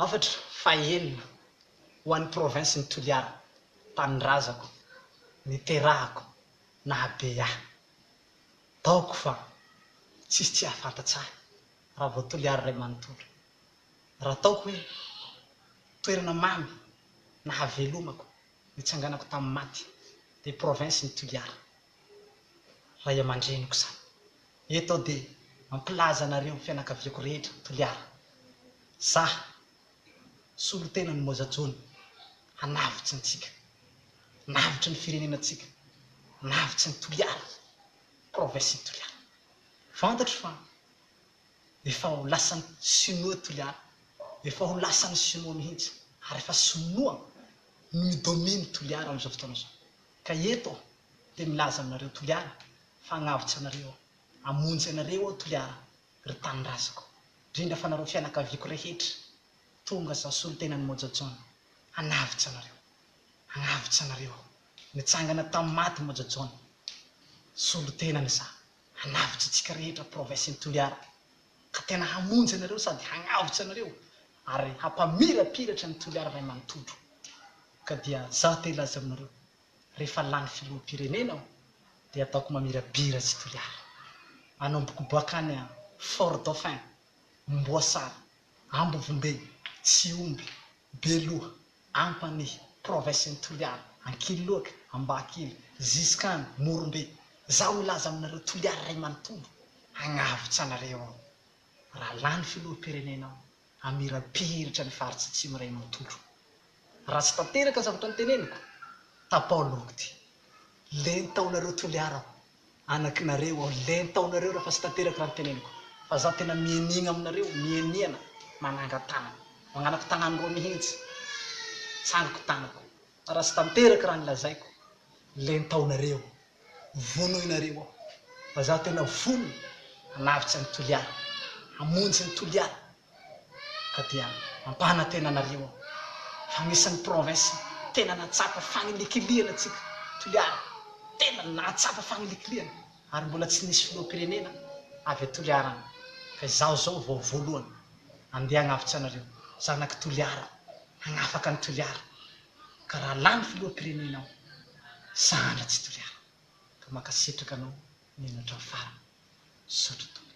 Hafatra fahenina ho an'ny province-n'i Toliara, tanindrazako, niterahako, nahabe ahy. Taoko fa tsisy tsy hahafantatsy ahy raha vao Toliara iray manontolo. Raha ataoko hoe toerana mamy nahavelomako, nitsanganako tamin'ny maty dia province-n'i Toliara. Ray aman-dreniko izany. Eto aho dia mampilaza anareo fianakaviako rehetra Toliara. Za, solontenan'i Moza Jona, hanavotsy antsika, hanavotra ny firenenantsika, hanavotsy an'i Toliara, province-n'i Toliara. Fantatro fa efa ho lasan'ny Sinoa Toliara, efa ho lasan'ny Sinoa mihitsy, ary efa Sinoa no mi-domine Toliara amin'izao fotoana izao. Ka eto aho dia milaza aminareo Toliara fa hagnavotsy anareo aho, hamonjy anareo aho Toliara ry tanindrazako, indrindra fa nareo fianakaviako rehetra, tonga zaho solontenan'i Moja Jaona hanavotsy anareo, hagnavotsy anareo aho, nitsangana tamin'ny maty Moja Jaona, solontenany za, hanavotsy antsika rehetra province-n'i Toliara, ka tena hamonjy anareo sady hagnavotsy anareo ary hampamirapiratra an'i Toliara ray manontolo. Ka dia zaho te hilaza aminareo, rehefa lany filoham-pirenena aho dia ataoko mamirapiratsy Toliara. Anomboko boakany a Fort Dauphin, Mboasary, Ambovombe, Tsihombe, Beloha, Ampanihy, province-n'i Toliara, Ankililoaka, Ambahakily, zisk'any Morombe. Zaho milaza aminareo Toliara ray manontolo, hagnavotsy anareo aho raha lany filoham-pirenena aho. Hamirapiratra ny faritsy atsimo iray manontolo. Raha tsy tanteraka ny zavatra noteneniko, tapaho lohako ity. Lentaonareo Toliara aho, anakinareo aho, lentaonareo raha fa tsy tanteraka raha noteneniko. Fa zaho tena mianiana aminareo, mianiana, manangan-tanana. Manganako tagnan'roa mihitsy, tsangako tagnako. Fa raha tsy tanteraka raha nolazaiko, lentaonareo, vonoinareo aho. Fa zaho tena vonona hanavotsy an'i Toliara, hamonjy an'i Toliara. Ka dia mampanantena anareo aho fa anisan'ny province tena nahatsapa fanilikilihana antsika Toliara, tena nahatsapa fanilikilihana ary mbola tsy nisy filoham-pirenena avy a Toliara any. Ka izaho izao vao voalohany andeha hagnavotsy anareo, zanak'i Toliara. Hagnafaka an'i Toliara ka raha lany filoham-pirenena aho sandra tsy Toliara ka mankasitraka anao nihaino hatramin'ny farany. Misaotra tompoko.